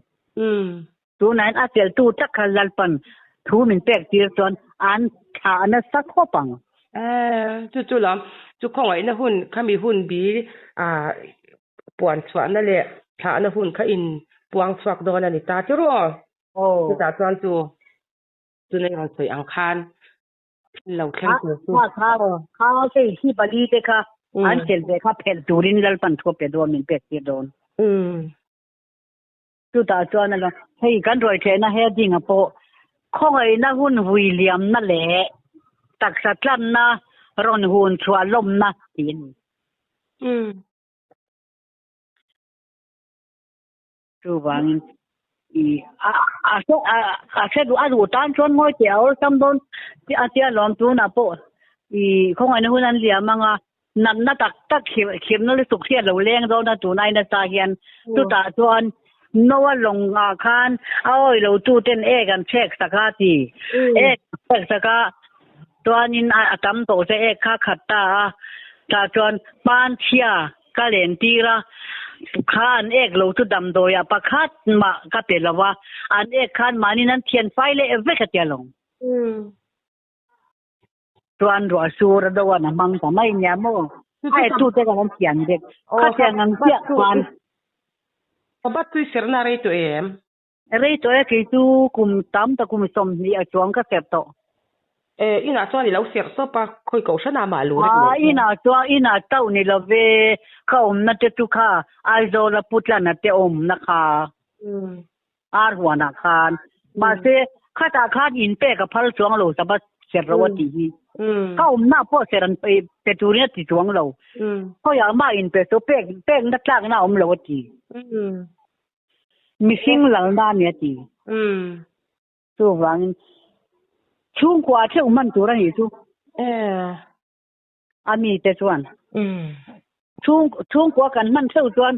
Tunah hian a teltu tak kha Lalpan thu min pek tir chuan an thlah nasa khawp ang. Chu chu lam chu khawngaihna hun khami hun bi puan chhuahna leh thlahna hun kha in puang chhuak dawn a ni ta chu ru. Chutah chuan chu chunei rawn sawi ang khan lo thleng tur chu. Kha kha kha hei hi pali te kha an tel ve kha phelh turin Lalpan thu a pe dawn min pek tir dawn. Chutah chuan alo hei kan ruai thehna heading a pawh khawngaihna hun vui liamna leh taksa tlanna rawn hun chhuah lawmna tih a ni. Chuvangin i a a hre a a hre duh a duh tan chuan ngawi teh a awlsam dawn a tia lawm tunah pawh i khawngaihna hun an liam ang a, natna tak tak khirh khirhna lutuk hi a lo leng dawn a tunai nasa hian chutah chuan Noa lawngah khan a awi lo tu ten ek an chhek sak a ti ek an chhek sak a chuanin a tam tawh se ek kha khat ta a tah chuan panchhia Ka lentir a, kha an ek lo chu damdawiah pakhat mah ka pe lo a, an ek khan mahniin an thian fai leh vek a tia lo. Chuan ruah sur a do an a hmang ta mai nia maw? A ek tute khan an thian vek. Khatiang ang chiah khan. Ka bat tui serna rei tawh em? Rei tawh e, kei chu kum tam tak kum 20 a chuang ka serh tawh. E, inah chuan i lo serh tawp a, khawi kohhranah mah lu reng lo. Inah chuan inah chauh ni lo ve, ka awmna te chu kha Aizawla Putlana te awmna kha Arhuanah khan. Mahse, khatah khan inpek a phal chuang lo Sabbath serh lo a tih hi. Ka awmna pawh serh an pe turin a ti chuang lo. Khawiah mah inpe chu pek pekna tlakna a awm lo a ti. Mihring lalna a ni a ti. Chuvangin chhungkua theuh hman tur a nih chu. A mite chuan. Chhungkua kan hman theuh chuan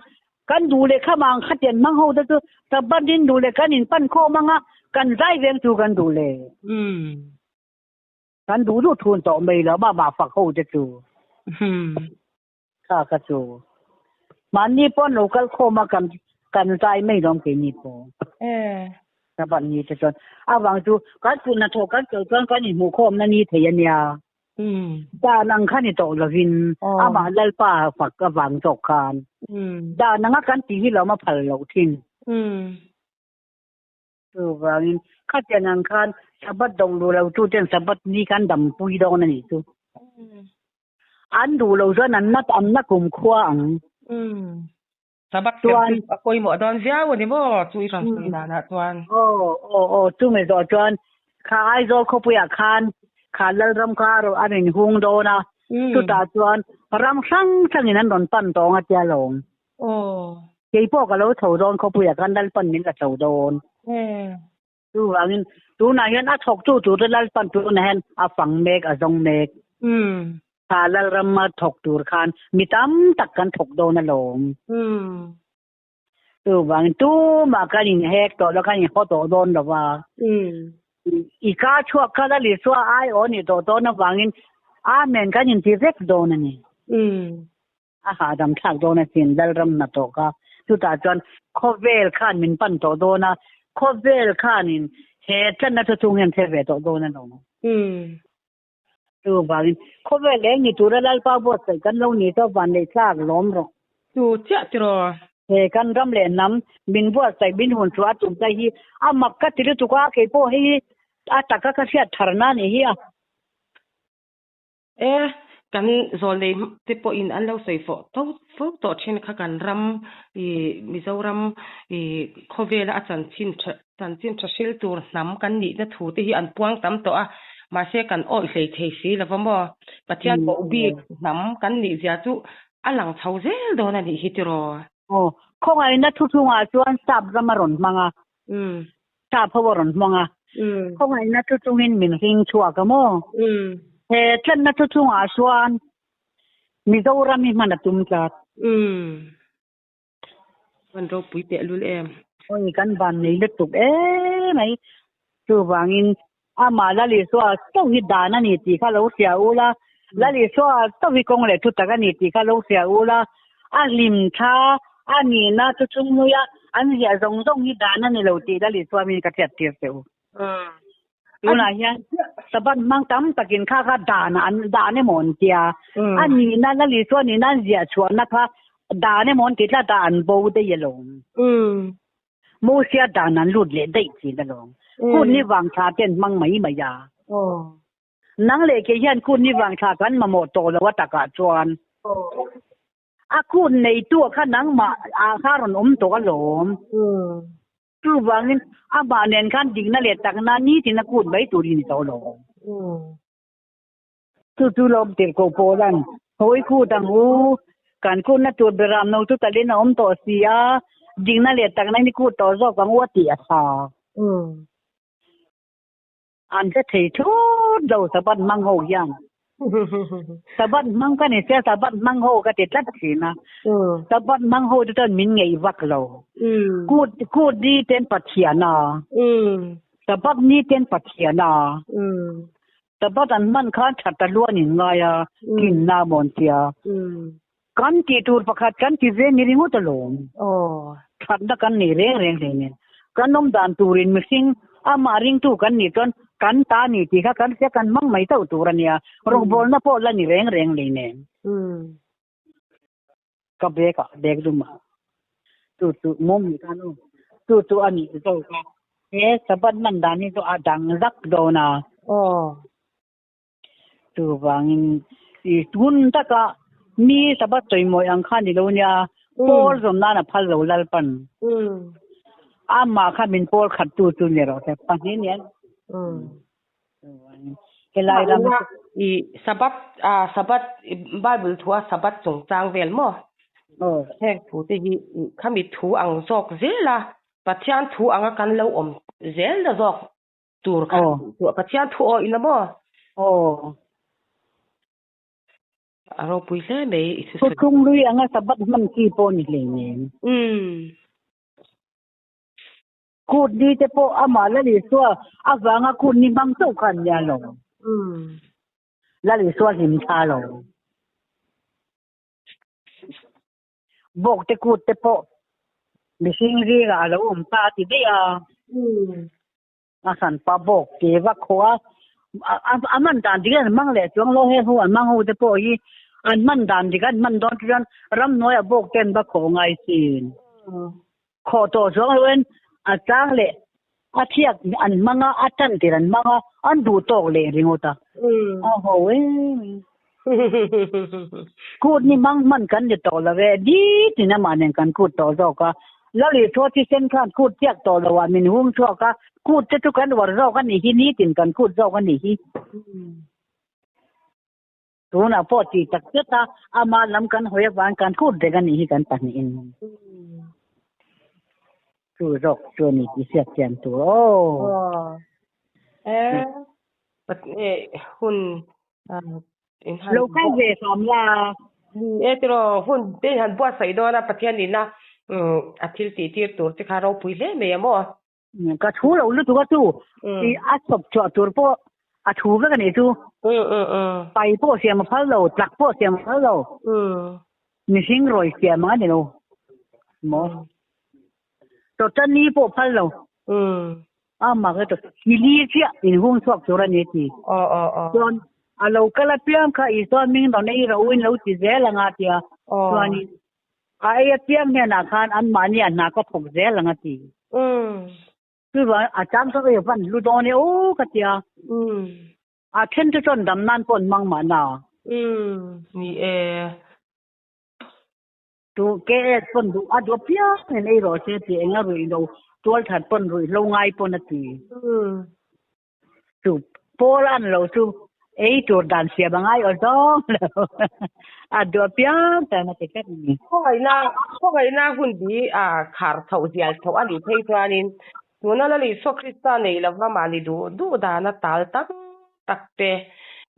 kan duh leh kha mang khatian hmang ho te chu Sabbath in duh leh kan inpan khawm ang a, kan zai veng chu kan duh leh. Kan duh duh thun tawh mai lo mah mah fak ho te chu. Kha ka chu. Mahni pawh lo kal khawm a kan kan zai mai lawm keini pawh. Ka ban ni te chuan avang chu kan put hnathawh kan chawlh chuan kan inhmuh khawm na ni thei a nia. Dan ang kha ni tawh lovin amah Lalpa fak avang zawk khan dan anga kan tih hi lawm a phal loh thin. Chuvangin khatiang ang khan Sabbath do luh lo tu ten Sabbath ni khan dampui dawn a nih chu. An duh lo chuan an na an na kum khua ang. Sabbath serh chu a pawimawh dawn viau a ni maw? Chu i rawn sawi danah chuan. Aw aw aw chumi zawh chuan kha Aizawl khawpuiah khan kha Lalram kha a rawn inhung dawn a, chutah chuan ram hrang hrangin an rawn pan tawng a tia lawm. Kei pawh ka lo chho dawn khawpuiah khan Lalpan min la chho dawn. Chuvangin tunah hian a thawktu turte Lalpan tunah hian a fang mek, a zawng mek. Kha Lalrama thawk tur khan mi tam tak kan thawk dawn alawm. Chuvangin tumah kan inhek tawh lo, kan inhaw tawh dawn lo va. I ka chhuak kha Lal Isua aiawh a nih tawh dawn avangin Amen kan inti vek dawn a ni. A hahdam thlak dawn asin Lalram hna tawh kha. Chutah chuan khawvel khan min pan tawh dawn a, khawvel khanin he tlanna chu chung hian thlir ve tawh dawn a lo. Chuvangin khawvel eng ni tura Lalpa buatsaih kan lo ni chu a vanneih thlak lawm rawh. Chu chiah tiraw? He kan ram leh hnam min buatsaih min hun chu a tum ta hi a mak ka ti lutuk a, keipawh hei a taka ka hriat tharna a nih hi a. E, kan zawlnei te pawhin an lo sawi fawh tho fo tawh thin kha kan ram i Mizoram i khawvela a chanchin tha chanchin tha hril tur hnam kan nihna thu te hi an puang tam tawh a, mahse kan awih hlei thei si lo va maw? Pathian koh bik hnam kan nih zia chu a lang chho zel dawn a nih hi tiraw? Aw, khawngaihna thu chungah chuan sap ram a rawn hmang a. Sap ho a rawn hmang a. Khawngaihna thu chungin min hring chhuak a maw? He tlanna thu chungah chuan Mizoram hi hman a tum tlat. Hman ropui teh lul em. Awi kan van nei lutuk emai. Chuvangin amah Lal Isua chauh hi dan a ni tih kha lo hria u la, Lal Isua chauh hi kawng leh thu tak a ni tih kha lo hria u la, a hlim tha a nihna chu chungnuia an ziah zawng zawng hi dan a ni lo tih Lal Isua min ka hriat tir che u. Tunah hian Sabbath hmang tam takin kha kha dan an dan emaw an tia, a nihna Lal Isua nihna an ziah chhuahna kha dan emaw an ti tlat a, an bo daih alawm. Mosia dan an lut leh daih thin alawm. Kut ni vang thla te an hmang mai mai a. Nang leh kei hian kut ni vang thla kan mamawh tawh lo a takah chuan. A kut neitu ah kha nangmah ah kha rawn awm tawh alawm. Chuvangin amah nen khan dikna leh takna nitin a kut mai turin i tawh alawm. Chu chu lawm tirh ko Paula'n, Hawi kut ang u, kan kutna tur beram no chu talin a awm tawh si a, dikna leh takna in i kut tawh zawk ang u a tih a tha. An hre thei thut lo Sabbath hmang ho hian. Sabbath hmang ka ni sia Sabbath hmang ho ka ti tlat thin a. Sabbath hmang ho te chuan min ngeih vak lo. Kut kut ni ten Pathian a. Sabbath ni ten Pathian a. Sabbath an hman khan that a luan in ngai a, kinna a mawn tia. Kan tih tur pakhat kan ti ve ni ringawt alawm. Thatna kan nei reng reng hlei nen. Kan awm dan turin mihring amah ringtu kan nih chuan kan ta ni tih kha kan hria kan hmang mai chauh tur a nia. Rawngbawlna pawh la ni reng reng hlei nen. Ka bag ah bag dum ah chu chu mum ni khan u chu chu a nih zawk a he Sabbath hman dan hi chu a dang zak dawn a chuvangin i hun taka mi Sabbath sawimawi ang kha ni lo nia pawl zawm nan a phal lo Lalpan amah kha min pawl khat tu chu ni rawh se pahnih nia. Helai ram i Sabbath a Sabbath Bible thu a Sabbath chungchang vel maw? Heng thu te hi khami thu ang zawk zel a Pathian thu anga kan lo awm zel na zawk tur kha Pathian thu aw ina maw? A ropui hle mai i thusawi. Thuthlung lui anga Sabbath hman chi pawh ni hleinem. Kut ni te pawh amah Lal Isua avanga kut ni hmang chauh kha an nia lo. Lal Isua hlim thla lo. Bawk te kut te pawh mihring zingah a lo awm ta a ti daih a. A hranpa bawk te vak khaw a, a hman dan dik an hmang leh chuang lo he ho an hmang ho te pawh hi an hman dan dik an hman dawn chuan ramhnuaiah bawk te an va khawh ngai thin. Khawh tawh chuang loin a chang leh a thiak an hmang a, a tan tir an hmang a, an duh tawk leh ringawt a. A ho em. Kut ni hmang hman kan ni tawh lo e, nitin amah nen kan kut tawh zawk a. Lal Isua thisen khan kut chiak tawh lo ah min hung chhuak a, kut te chu kan uar zawk a nih hi, nitin kan kut zawk a nih hi. Tunah pawh tih tak zet a, ama lam kan hawi avang kan kut reng a nih hi kan pahnihin. Chu zawk chu a ni tih hriat chian tur aw. Aw. Hun Lo kal ve hlawm la. Ni e tiraw hun te han buatsaih dawn a Pathian ina a thil tih tir tur te kha ropui hle mai a maw. Ka thu lo lutuk a chu i a chhawp chhuah tur pawh a thu vek a nih chu. Pai pawh siam a phal lo, tlak pawh siam a phal lo. Mihring rawi siam ang a ni lo maw? Tawtani pawh phal lo. A mak e tawh. Hili chiah inhung chhuak tur a ni ti. Chuan a lo kal apiang kha Isua hming rawn ei rawh u in lo ti zel ang a tia. Chuanin A ei apiang hnenah khan anmahni a hna ka thawk zel ang a ti. Chuvang a chang chuan ui van hlu dawn e aw ka ti a. A then te chuan dam nan pawh an hmang mahna. Ni e. Tu KS pawn duh a duh apiang in ei rawh se ti eng a ruih lo tual that pawn ruih hlo ngai pawn a ti. Chu pawl an lo chu ei tur dan siam a ngai aw zawng lo. A duh apiang tan a ti tlat a ni. Khawngaihna, khawngaihna hun bi a khar chhoh zial chhoh a nih phei chuanin tuna Lal Isua Krista nei lova mahni duh duh dana tal tam tak te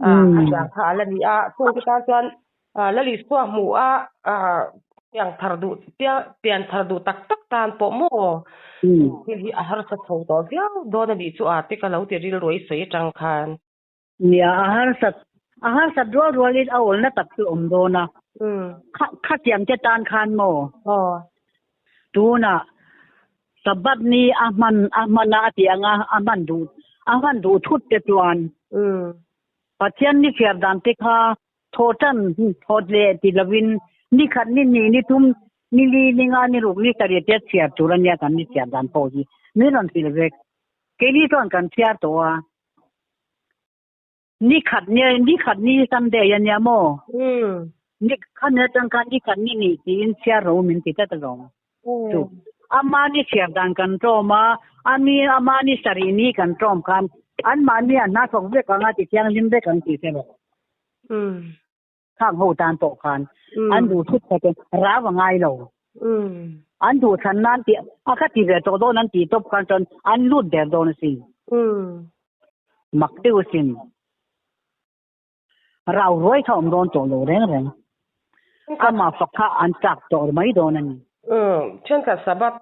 a ziah kha a la ni a. Chungte tan chuan Lal Isua hmuh a piang thar duh pian thar duh tak tak tan pawh maw thil hi a harsa chho tawh viau dawn a nih chu a te ka lo ti rilru i sawi atang khan. Nia, a harsat a harsat rual rualin a awlna tak chu awm dawn a. Khatiang te tan khan maw? Tunah Sabbath ni a hman a hman a a tih anga a hman duh a hman duh thut te chuan Pathian ni chhiar dan te kha Thaw tan thawt leh ti lovin ni khat ni hnih ni thum ni li ni nga ni ruk ni sarih te chhiar tur a nia kan ni chhiar dan pawh hi min rawn hrilh vek. Keini chuan kan chhiar tawh a. Ni khat ni ni khat ni Sunday a nia maw? Ni khat ni atang khan ni khat ni hnih tiin chhiar ro min ti tlat alawm. Chu ama ni chhiar dan kan tlawm a, ami ama ni sarih ni kan tlawm khan anmahni a hna thawk vek ang a ti thianghlim vek ang tih hre rawh. Khang ho tan pawh khan an duh thut khat in rau a ngai lo. An duh thlan nan tih a ka ti ve tawh dawn an tih tawp khan chuan an lut der dawn asin. Mak deuh asin. Rau ruai kha awm dawn tawh lo reng reng. Amah fak kha an chak tawh mai dawn a ni. Thenkhat Sabbath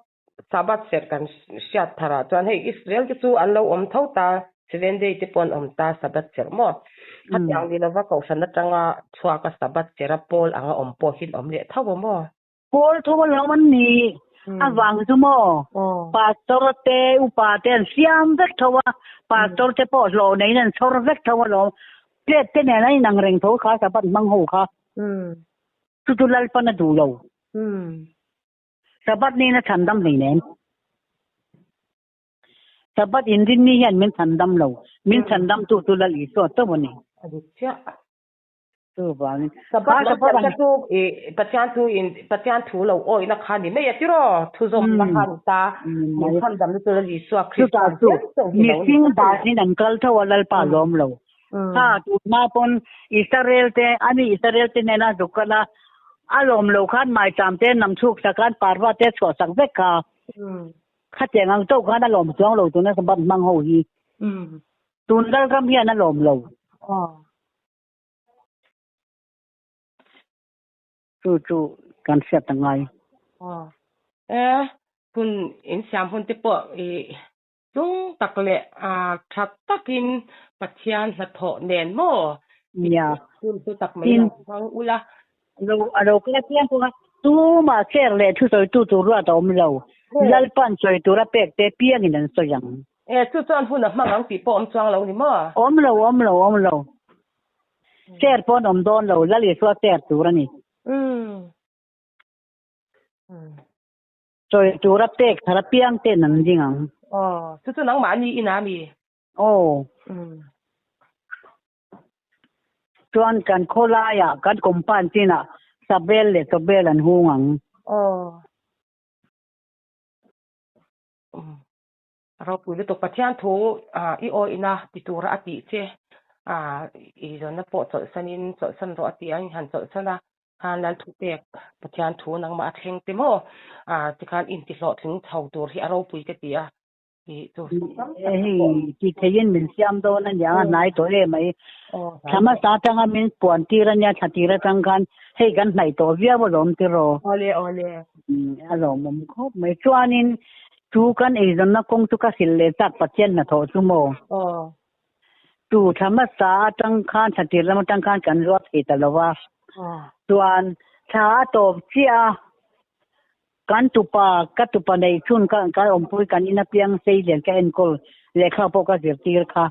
Sabbath serh kan hriat thar ah chuan hei Israel te chu an lo awm tho ta, seven day te pawh an awm ta Sabbath serh maw? Khatiang ni lova kohhran atanga chhuak a Sabbath serh a pawl anga awm pawh hi an awm leh tho a maw? Pawl tho a lo an ni avang chu maw Pastor te upa te an siam vek tho a, Pastor te pawh hlawh neiin an chhawr vek tho alawm, plate te nen an inang reng tho kha Sabbath hmang ho kha. Chu chu Lalpan a duh lo. Sabbath niin a chhan dam hleinem. Sabbath inrinni hian min chhan dam lo. Min chhan dam tu chu Lal Isua chauh a ni. A dik chiah. Chuvangin. Sabbath lo serh kha chu i Pathian thu in Pathian thu lo awihna kha ni mai a tiraw? Thu zawmna kha ni ta. Min chhan damna chu Lal Isua Krista Chutah chu mihring danin an kal tho a Lalpa lawm lo. Kha tunhma pawn Israel te ani Israel te hnena zuk kal a, a lawm lo khan maicham te nam chhuk sak khan parva te chhuah sak vek kha. Khatiang ang chauh khan a lawm chuang lo tuna Sabbath hmang ho hi. Tun Lalram hian a lawm lo. Chu chu kan hriat a ngai. E, hun insiam hun te pawh i Tlung tak leh tha takin Pathian hnathawh nen maw? Nia. Hun chu tak mai lo hmang ula. Lo a lo kal apiang pawh a tumah chair leh thu sawitu tur ruat a awm lo. Lalpan sawi tura pek te piangin an sawi ang. E, chu chuan hun a hmang ang tih pawh awm chuang lo ni maw? Awm lo, awm lo, awm lo. Chair pawh an awm dawn lo, Lal Isua chair tur a ni. Sawi tura pek thar apiang ten an ding ang. Aw, chu chu nangmah ni ina mi? Aw. Chuan kan khawlaiah kan compound chinah sabel leh chawbel an hung ang. Aw. Ropui lutuk Pathian thu i awihna ti tura a tih che i zawnna pawh chawlhsanin chawlhsan rawh a ti a, in han chawlhsan a. Khan Lal thu pek Pathian thu nangmah a thleng te maw tikhan intihlawhtling chho tur hi a ropui ka ti a i chu tam tak Hei ti theiin min siam dawn a nia hnai tawh em mai. Thla hmasa atanga min puan tir a nia thla tir atang khan hei kan hnaih tawh viau alawm tiraw. Awle awle. A lawmawm khawp mai. Chuanin. Chu kan eizawnna kawng chu ka hrilh leh chak Pathian hnathawh chu maw? Tu thla hmasa atang khan thla tir lam atang khan kan zuar thei ta lo va. Chuan thla a tawp chiah a, kan tupa, ka tupa neih chhun ka kan awmpui kan in apiang sei lian ka enkawl lehkha pawh ka zirtir kha.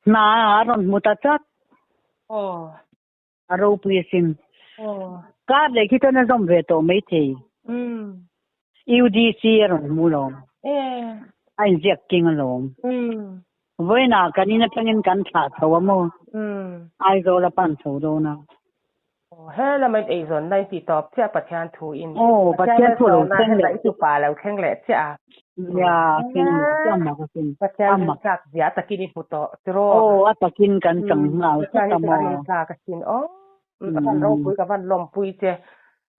Hna a rawn hmu ta chat. A ropui asin. Kar leh khi chuan a zawm ve tawh maithei. UDC a rawn hmu lawm. A inziak king alawm. Vawiinah kan in atangin kan thlah chho a maw? Aizawl a pan chho dawn a. He lama in eizawnna in tih tawp chiah Pathian thu in. Aw, Pathian thu lo thleng leh. I tupa lo thleng leh chiah a. Nia, thleng leh chiah mak asin. Pathian rin tlak zia a takin i hmu tawh tiraw? Aw, a takin kan chang nghal tlat a maw? Pathian hi chu a rin tlak asin aw. Ka van ropui, ka van lawmpui che.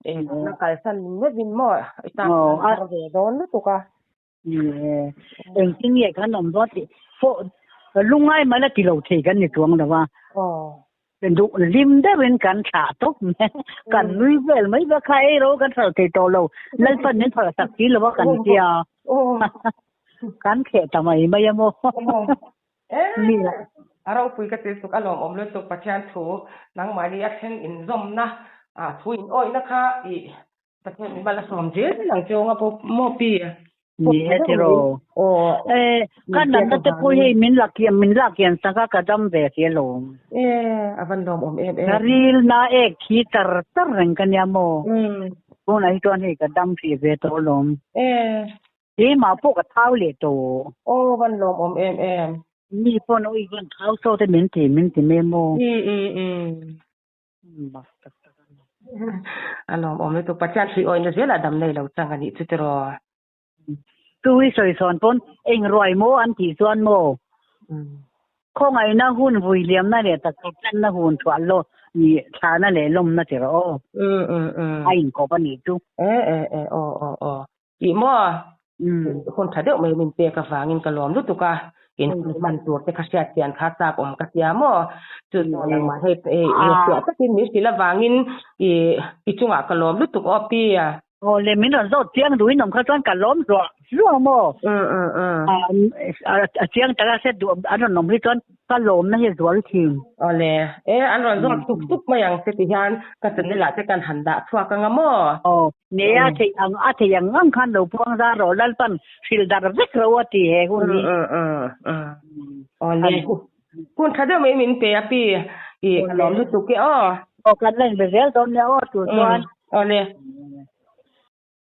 Eizawnna kalsan meuhin maw i tan har ve dawn lutuk a. Ni e, engtin nge kan awm dawn tih pawh lungai mai la ti lo thei kan ni chuang lo a. Duh hlim deuhin kan thlah tawp mai, kan nui vel mai va kha ei ro kan hralh thei tawh lo, Lalpan min phalh sak si lo a kan tia kan kheh ta mai mai a maw. Mi a ropui ka til tuk a lawmawm lutuk Pathian thu nangmahni a thleng inzawmna thu in awihna kha i Pathian min mal a sawm zel zel ang che aw nga pawh maw pi? Ni e tiraw. Aw. Eh, ka natna te pawh hei min lak kian min lak kian sak a ka dam ve si alawm. Eh, a van lawm awm em em. Ka ril na ek thi char char reng ka nia maw. Tunah hi chuan hei ka dam hrih ve tawh alawm. Eh. Keimah pawh ka thau leh tawh. Aw, van lawm awm em em. Mi pawn ui van thau saw te min ti min ti mai maw. Mak tak tak a ni. A lawmawm lutuk. Pathian hrui awihna zelah dam nei lo chang a nih chu tiraw? Chu i sawi sawn pawn eng ruai maw an tih chuan maw? Khawngaihna hun vui liamna leh taksa tlanna hun thuah law ni thlahna leh lawmna tiraw aw? A inkawp a nih chu. E e e aw aw aw. Tih maw? Hun tha deuh mai min pek avangin ka lawm lutuk a, in hun hman tur te kha hriat chian kha chak awm ka tia maw? Chu chuan nangmah hei fiah takin min hrilh avangin i chungah ka lawm lutuk aw pi. Aw le min rawn zawt chiang duhin awm kha chuan ka lawm zuah zuah maw? A chiang taka hriat duh an rawn awm hi chuan Ka lawmna hi a zual thin. Awle, e an rawn zawt tuk tuk mai ang che ti hian ka channel ah te kan han dah chhuak anga maw? Aw, ne a theih ang a theih ang ang khan lo puang zar rawh Lalpan hrilh darh vek ro a ti he hun hi. Awle, hun tha deuh mai min pe a pi, i ka lawm lutuk e aw. Aw, kan la inbe zel dawn nia aw tur chuan. Awle.